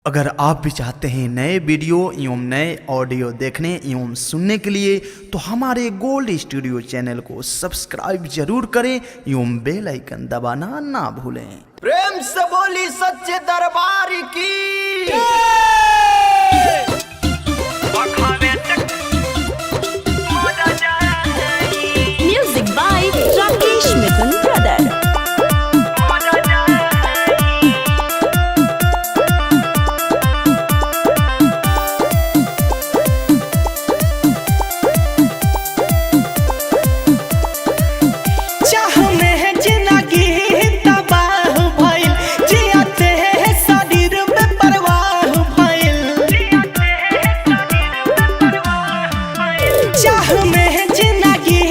अगर आप भी चाहते हैं नए वीडियो एवं नए ऑडियो देखने एवं सुनने के लिए तो हमारे गोल्ड स्टूडियो चैनल को सब्सक्राइब जरूर करें एवं बेल आइकन दबाना ना भूलें। प्रेम से बोली सच्चे दरबार की। Music by Rakesh Mithun Brother. चाह में जिंदगी तबाह भइल, जियते है शरीर में परवाह भइल। चाह में जिंदगी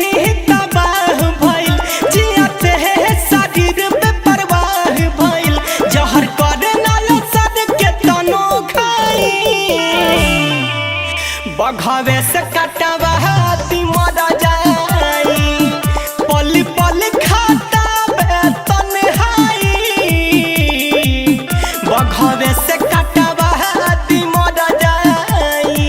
तबाह भइल, जियते है शरीर में परवाह भइल। जहर कर नाल सद के तनो खाई, बघवे से कटवा हाथी मर जाई। पल पल खाता बे तन्हाई, बघवे से कटवा हाथी मर जाई।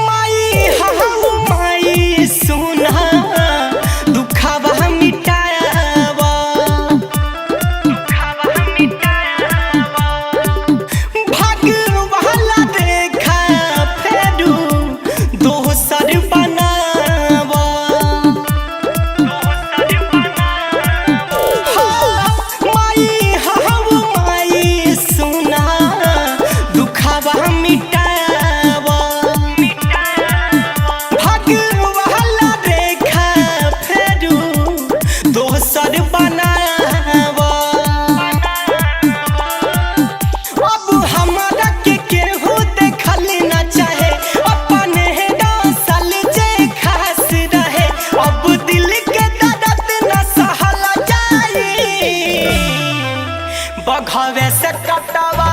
माई हऊ माई सुना दुखावा मिटावा, भाग वाला देखा फेरू दोसर बनावा। माई हऊ माई सुना दुखावा मिटावा, भाग वाला रेखा फेरू दोसर बनावा। अब हमारा के केहू देखल ना चाहे, अपने डांसल जे खास रहे। अब दिल के दर्द न सहल जाई, बघवे से कटवा